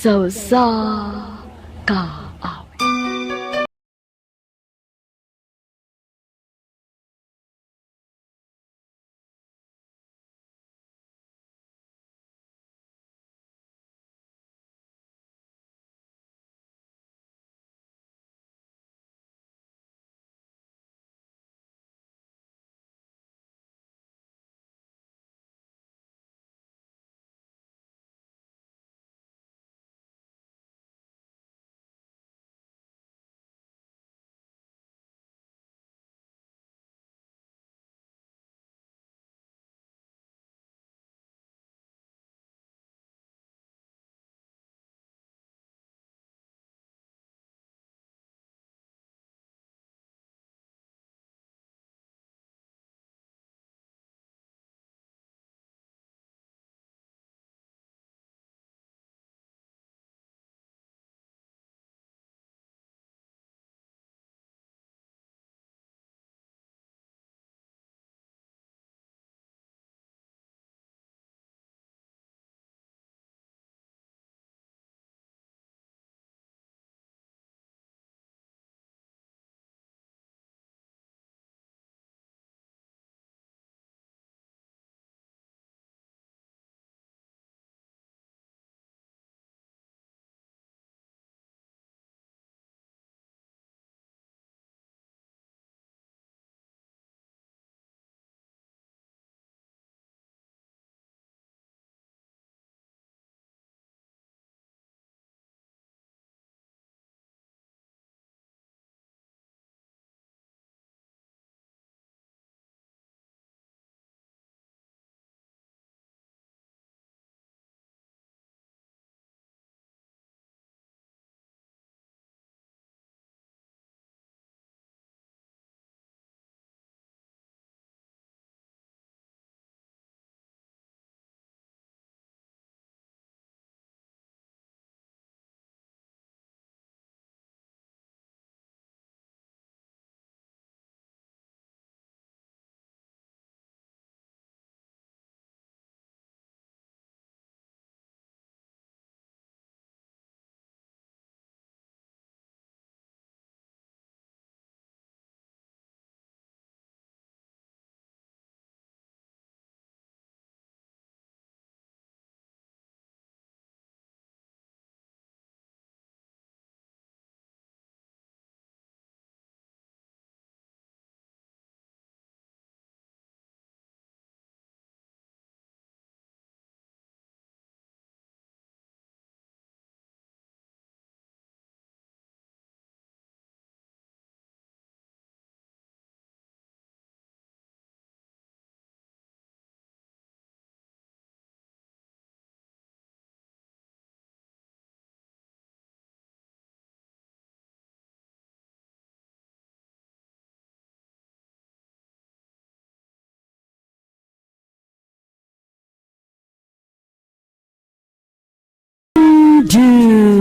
Sa usa ka awit.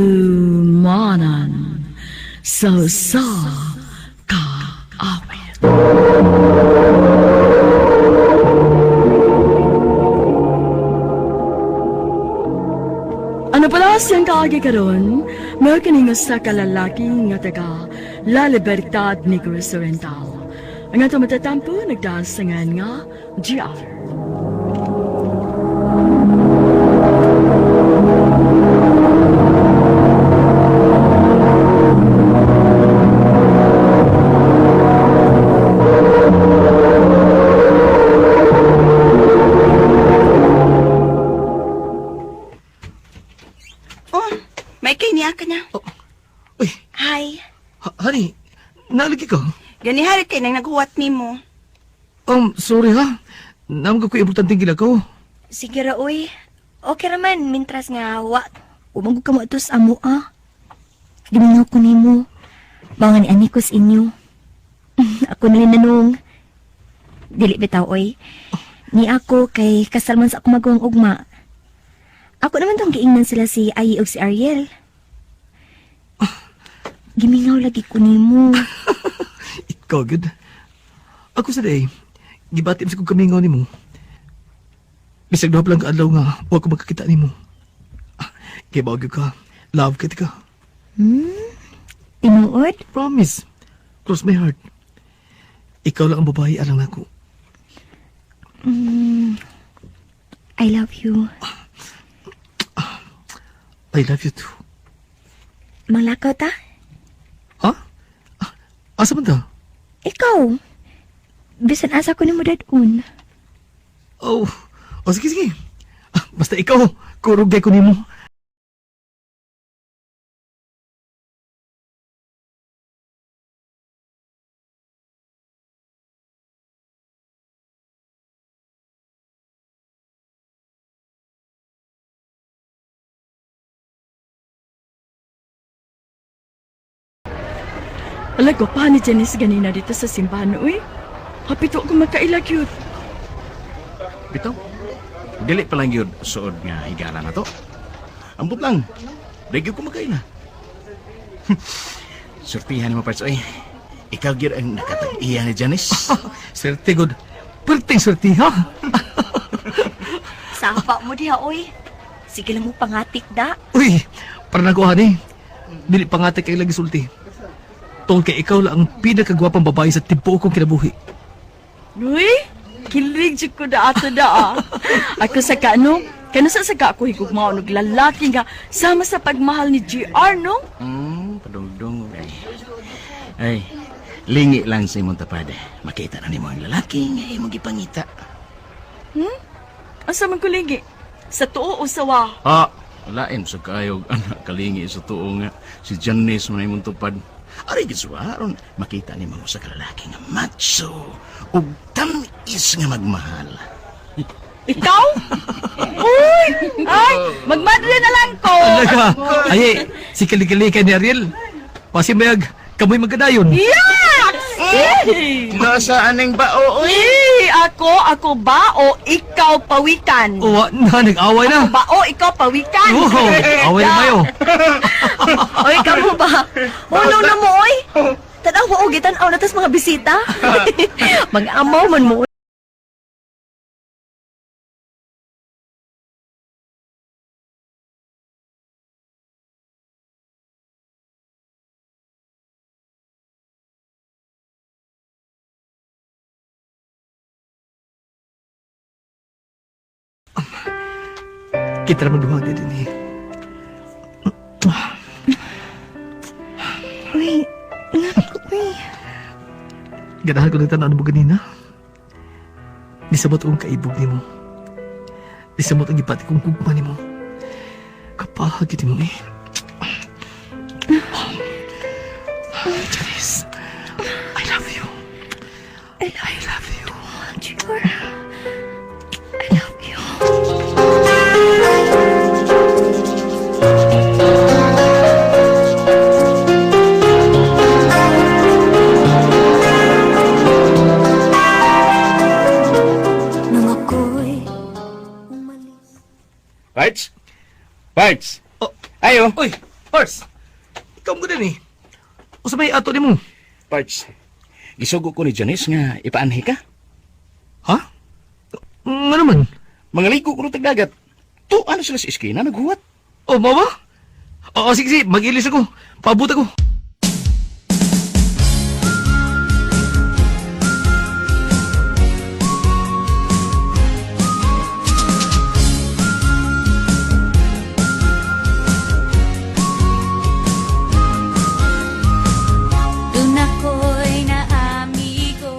Dumanan sa usa ka awit. Ano pala siyang kaagi karon? Mao kining usa ka lalaki nga taga La Libertad, Negros Oriental. Ang ato matatampo nagdasangan nga GR. Oh, may kiniya ka na. Uy, Hi. Honey, nalagi ka. Ganihari kay nang naghuwat nimo. Sorry ha. Namang ko importanteng gilakaw. Sige ra, uy. Okay raman, mintras nga wa. Umang ka mo ato sa amo, ah. Gimingaw ko nimo. Mga ni Anikos inyo. Ako na nanong. Dili bitaw, oy. Ni ako kay kasal man sa ako maguwang ugma. Ako naman tong giingnan sila si Ayi ug si Ariel. Gimingaw lagi ko nimo. Ikaw, good. Ako sa day, gibati mo sa kong kamingaw nimo. Bisag duha pa lang kaadlaw nga, wa ko magkakita nimo. Ah, kay bago ka. Love kita ka. Tinuod? Promise. Cross my heart. Ikaw lang ang babae alang nako. I love you. I love you too. Manglakaw ta? Ha? Ah, asa man ta? Ikaw. Bisan asa ko nimo dadun. Oh, oh sige, sige. Ah, basta ikaw, kurog kay ko nimo. Ala ko pa ni Janice ganina dito sa simbahan, uy. Hapit wa ko makaila gyud. Bitaw. Dili pa lang yun suod nga higala na to. Ambot lang. Di gyud ko makaila. Surtihan mo, Parts. Oy, ikaw gyud ang nakatag-iya ni Janice. Swerte good. Perting swerte ha. Sapa mo diha, oy. Sige lang mo pangatik da. Uy, para nakuha ni. Dili pa nga kay lagi sulti. Tungkol kay ikaw lang ang pinakagwapang babae sa tibuok kong kinabuhi. Uy, kilig jud ko da ato da. Ah. Ako sa kano, kano sa saka ako higugmao og lalaki nga sama sa pagmahal ni GR, no? Padungdung. Ay. Ay, lingi lang sa imong tapad. Makita na nimo ang lalaki nga imong gipangita. Asa man ko lingi? Sa tuo o sa wa? Ah, lain sa kaayog anak kalingi sa tuo nga si Janice man imong tupad. Aray gid suwa aron makita nimo ang usa ka lalaki nga macho ug tam-is nga magmahal. Ikaw? Uy! Ay, magmadre na lang ko. Alaga, ay, si Kalikali kay ni Ariel. Pasimayag, kamoy magkadayon. Yaks! Eh! Nasa aning bao oy. Eh, ako ba o ikaw pawikan? Uwa na, nag-away na. Ba o ikaw pawikan? Oh, away na kayo. Oy, kamo ba? Uno na mo, oy. Tanaw mo, og gitan-aw na tas mga bisita. Mag-amaw man mo. Kita naman duha dito ni. Uy, ngano ko, uy. Ganahan ko nagtanaw mo ganina. Nisabot akong kaibog nimo. Nisabot ang gipati kong gugma nimo. Kapahag iti mo eh. Janice, I love you. I love you. Junior, I love you. Nang ako'y umalis. Parts? Parts. Oh. Ayo. Uy, Pars! Ikaw mo din eh. Usa may ato nimo. Parts. Gisugo ko ni Janice nga ipaanhi ka. Ha? Nga naman. Mga ligo ko tag dagat. Tu ano sila sa eskina naghuwat. Oh, mama? Oo, sige, sige. Mag-ilis ako. Paabot ako. Doon ako'y naamigo,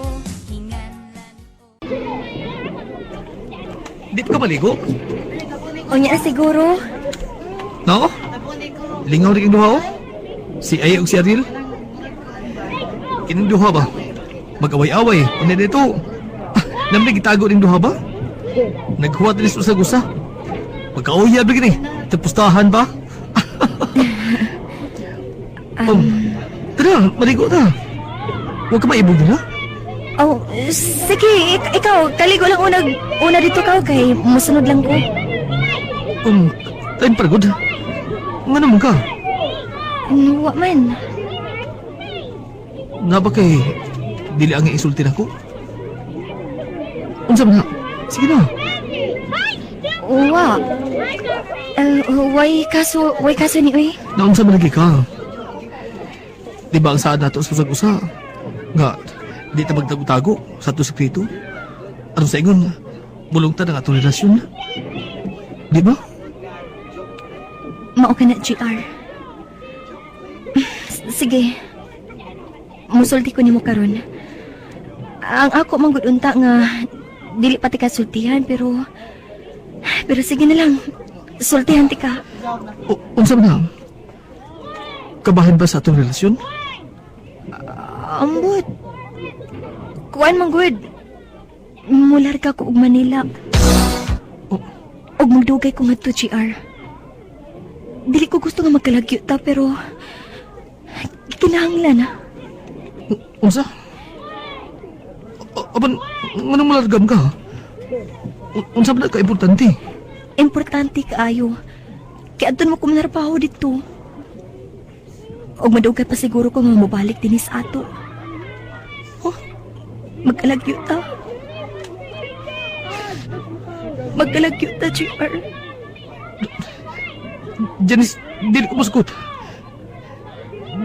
hinganlan Di pa ka maligo? Unya na siguro. No? Lingaw rin duha oh. Si Aya ug si Ariel. Kining duha ba? Mag-away-away. Ano dito? Namli gitago ning duha ba? Naghuwat rin sa usag-usa. Magkauyab lagi ni. Tapustahan ba? Tara, maligo na. Huwag ka maibog nila. Oh, sige, ikaw, kaligo lang una, una dito ka, kay musunod lang ko. Time para good. Nga naman ka? Wa man. Nga ba kay dili ang isulti nako? Unsa man na? Sige na. Wa. Way kaso ni uy. Naunsa man lagi ka? Di ba ang saan nato sa usag-usa? Nga, di ta magtago-tago sa ato sekreto. Aron sa ingon, bulong ta ng atong relasyon. Di ba? Mao ka na, GR. Sige. Musulti ko nimo karon. Ang ako man gud unta nga dili pa ti ka sultihan pero pero sige na lang. Sultihan ti ka. O, unsa man na? Kabahin ba sa atong relasyon? Ambot. Kuan man gud. Mularga ko og Manila. O, Og magdugay ko ngadto, GR. Dili ko gusto nga magkalagyo ta pero kinahanglan na. unsa? O, apan, nganong malargam ka? Unsa man na ka-importante? Importante kaayo. Kaya adton mo kumanarbaho dito. Og madugay pa siguro ko nga mobalik dinhi sa ato. Huh? Magkalagyo ta. Magkalagyo ta, GR. Janice, dili ko masugot.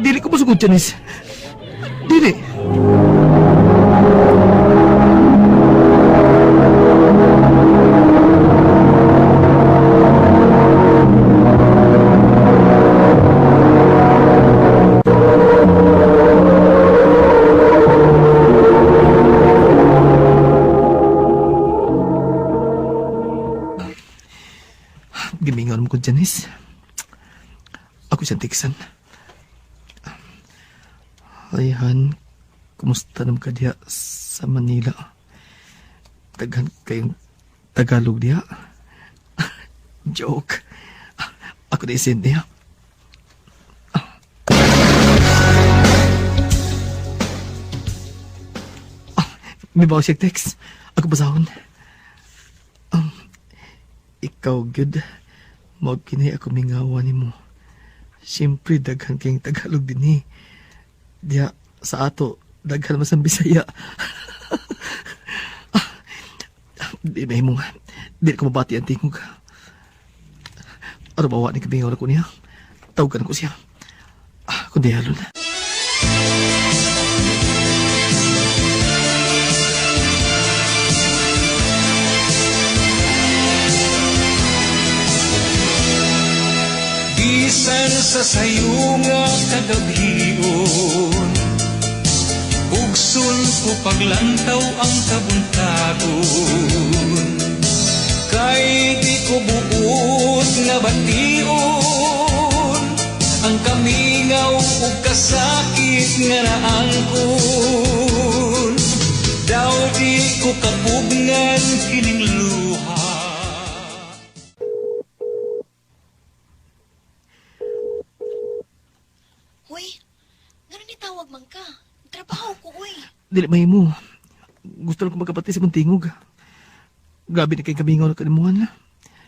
Dili ko masugot, Janice. Dili. Gimingon mo ko, Janice. Ako siyang tiksan. Ay, Han, kumusta naman ka diha sa Manila? Daghan kayong Tagalog diha. Joke. Ako na isend niya. Ah, may bawas siyang text. Ako basahon. Ikaw, good. Mao kini ako mingawa nimo. Siyempre, daghan kayong Tagalog din eh. Diya, sa ato, daghan mas ang Bisaya. Di na himong, di na ko mabati ang tingog. Ano bawa ni kabingaw na ko niya? Tawagan ko siya. Ah, kundi halon. Bisan sa sayo nga kagabhion, Ugson ko paglantaw ang kabuntagon. Kay di ko buot nga bation ang kamingaw ug kasakit nga naangkon. Daw di ko kapugnan kining luha. Uy, ngano ni tawag man ka? Trabaho ko, uy. Dili mahimo. Gusto lang ko magkapati sa mong tingog. Grabe na kay kamingaw na kanimuhan.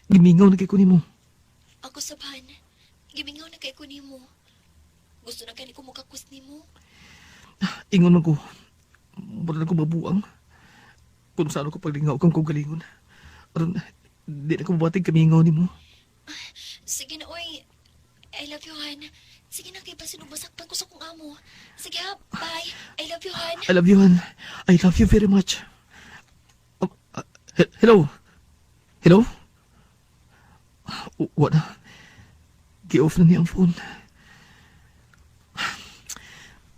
Gimingaw na kay kunimo. Ako sa ban, gimingaw na kay ko nimo. Gusto na kani ko makakus nimo. Ingon man ko. Mura na ko mabuang. Kung saan ko paglingaw kang kong galingon. Aron, di na ko mabating kamingaw nimo. Sige na, oy. I love you, Han. Sige na, kay basin masaktan ko sa kong amo. Sige ha, bye. I love you, Han. I love you, Han. I love you very much. Hello? Hello? Wala. Gi-off na niya ang phone.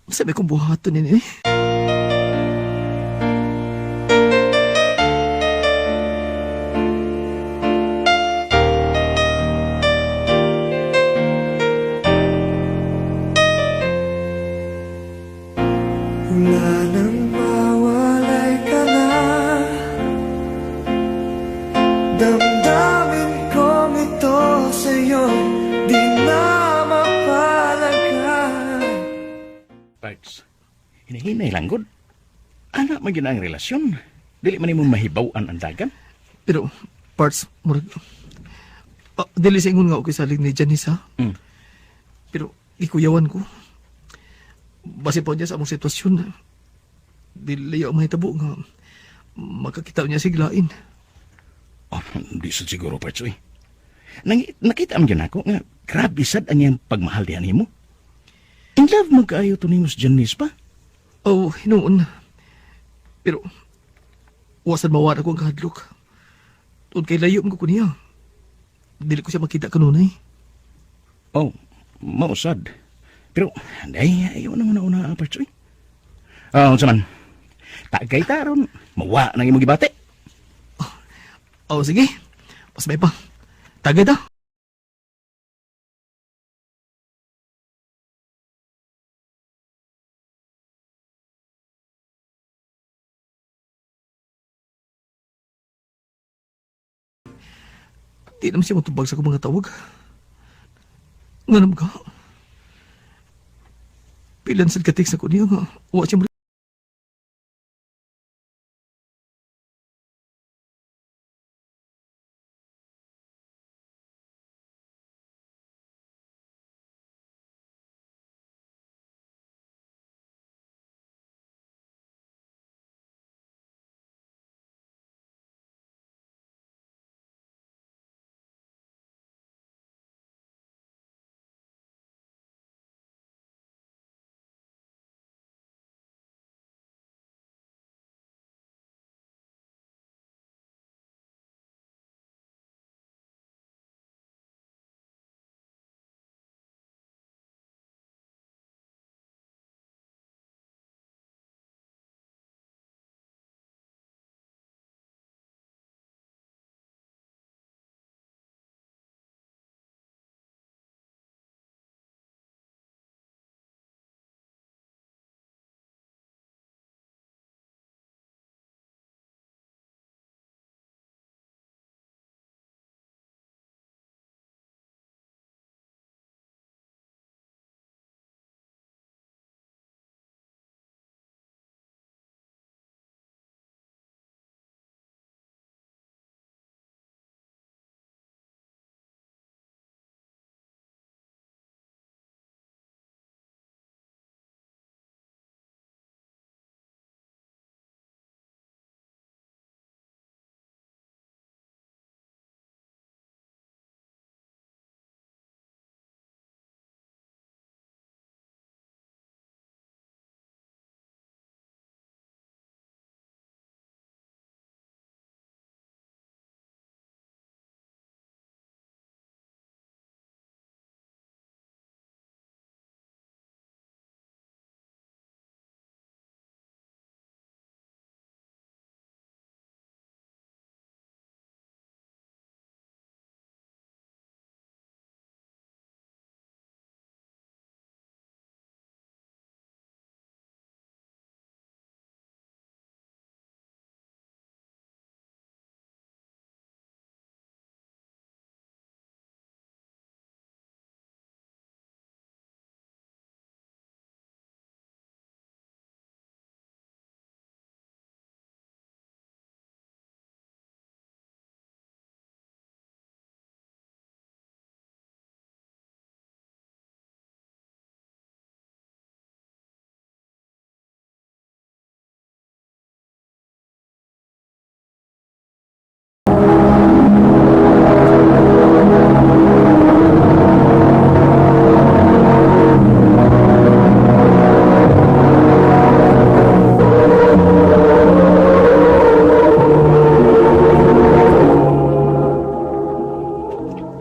Sabi kong buhaton nini eh. Wala nang mawalay ka na, damdamin kong ito sa'yo di na mapalagay. Parts, hinahinay lang gud. Ana man gyud ang relasyon. Dili man nimo mahibaw-an ang dagan. Pero, parts, murag... Ah, dili sa ingon nga okay salig ni Janice, ha? Pero, ikuyawan ko. Base pa niya sa among sitwasyon, dili ang mahitabo nga makakita niya siglain. Oh, di sa siguro, Parts, uy. Nang, nakita man gyud nako nga grabe sad ang iyang pagmahal diha nimo. In love man kaayo to nimo si Janice pa. Oh, hinuon. Pero, wasan mawara ko ang kahadlok. Tungod kay layo man ko niya. Dili ko siya makita kanunay. Oh, mausad. Pero, day, ayaw na muna una, parts, uy. Ah, unsa man? Tagay ta ron, mawa nang imong gibati. Oh, sige. Mas may pa. Tagay ta. Di naman siya matubag sa akong mga tawag. Nga naman ka. Pilan sad ka-text ako niya nga. Wa siya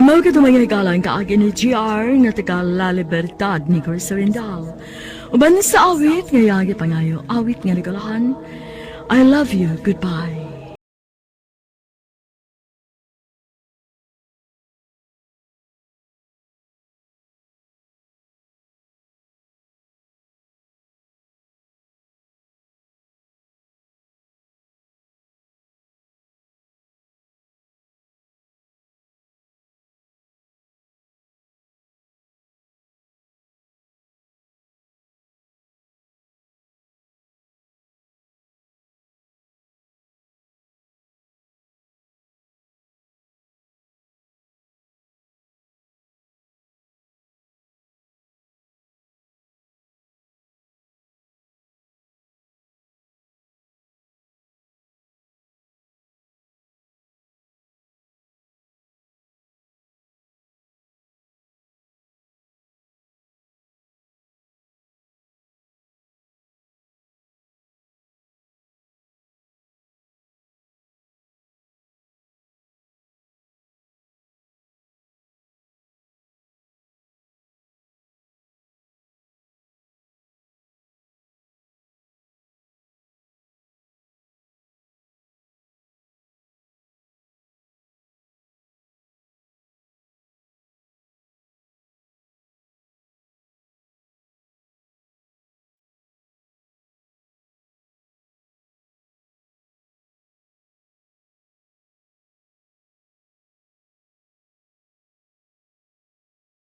Mao kadto mga higala ang kaagi ni GR nga taga La Libertad Negros Oriental. Uban sa awit nga yagi pangayo, awit nga nagalahan, I love you, goodbye.